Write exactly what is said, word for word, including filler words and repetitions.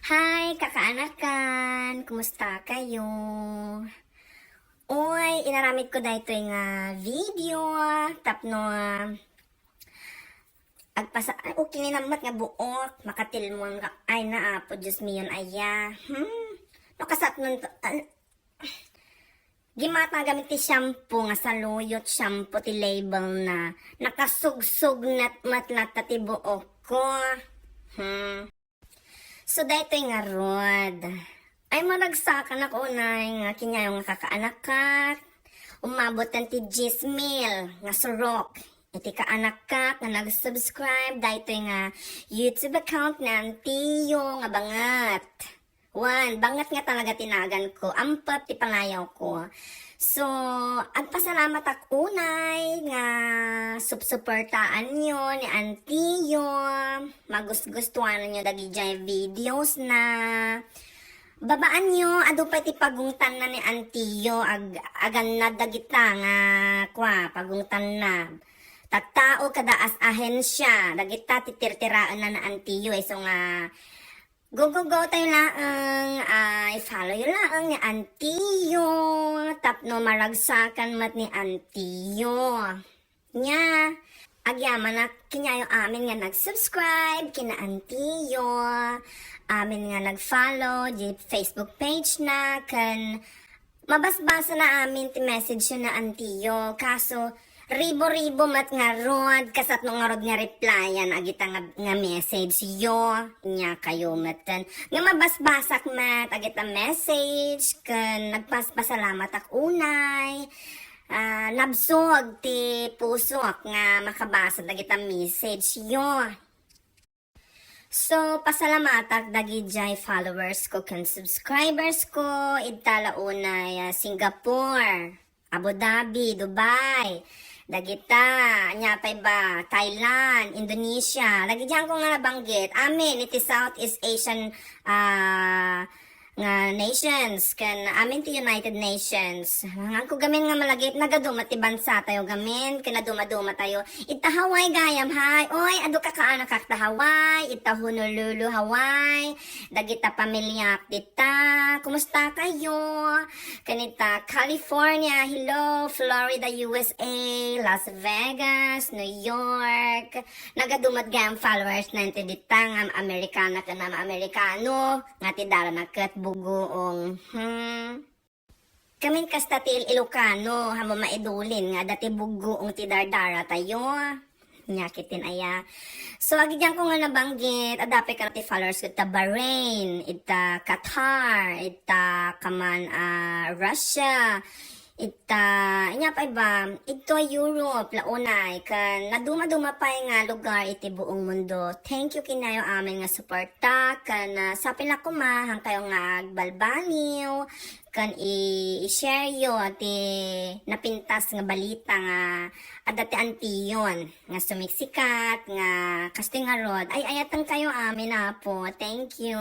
Hi, kakaanakan! Kumusta kayo? Uy, inaramid ko daytoy nga video tapno agpasa-, ay, okay ni nammat nga buot, makatilmon ka. Ay, na, Apo Diyos miyon, aya. Hmm? No, kasatnon to, ah, gimata gamin ti shampoo nga saluyot shampoo ti label na. Nakasugsog natmat latta ti buok ko. Hmm. So, daytoy ngarud. Ay, maragsakan ako unay nga kinayo nga kakaanakak. Umabot kan ti dies mil nga surok. Iti kaanakak nga nag-subscribe daytoy nga YouTube account ni Antiyo nga bangat. Wan, bangat nga talaga ti nagan ko. Ampep ti panayaw ko. So, agpasalamat ak unay nga supsuportaan yo ni Antiyo. Magusgustuanan yo dagidiay videos na. Babaan yo, adu pay ti pagungtanna ni Antiyo, ag-, agannad dagita nga, kwa, pagungtanna. Tattao kada as-, ahensya, dagita ti tirtiraenna ni Antiyo, isu nga, go, go, go tayo laeng, ah, i-follow yo laeng ni Antiyo, tapno maragsakan met ni Antiyo. Nya, agyamanak kenyayo amin nga nag-subscribe ken ni Antiyo, amin nga nag-follow di Facebook page na, ken mabasbasana amin ti message yo ni Antiyo. Kaso, ribo-ribo met ngarud, kasatno ngarud nga replyan agita nga, nga message yo. Nya kayo metten nga mabasbasak met agita message, ken nagpaspasalamatak unay. Ah, nabsog ti pusok nga makabasa dagita message yo. So, pasalamatak dagidiay followers ko ken subscribers ko, idta la unay, ah, Singapore, Abu Dhabi, Dubai, dagita, ania pay ba, Thailand, Indonesia, dagidiay ko nga nabanggit, amin iti Southeast Asian, ah, nga nations, ken amin ti United Nations. Ngangko gamin nga malagip, nagadu met ti bansa tayo gamin, ken nadumaduma tayo. Ita Hawaii gayam, hay. Oy, adu kakaanakak ta Hawaii, ita Honolulu, Hawaii. Dagita pamiliak dita. Kumusta kayo? Ken ita California, hello, Florida, U S A, Las Vegas, New York. Nagadu met gayam followers na iti dita nga Amerikana ken ama Amerikano. Nga ti darana ket bugoong, hmm. Gamin kasta ti Ilocano, amo maidulin nga adda ti bugoong ti dardaratayo. Nia ketdin aya. So, agidian ko nga nabanggit, adda pay kano ti followers ko ta Bahrain, ita Qatar, ita kaman, ah, Russia, ita, ania pay ba, ita Europe, la unay, ken nadumaduma pay nga lugar iti buong mundo. Thank you kenyayo amin nga suporta, ken, ah, sapay la koma, hankayo nga agbalbaliw, ken i-, i-share yo ti napintas nga balita nga adda ti Antiyon nga sumiksikat, nga kastoy ngarud. Ay-ayatenkayo amin, Apo. Thank you.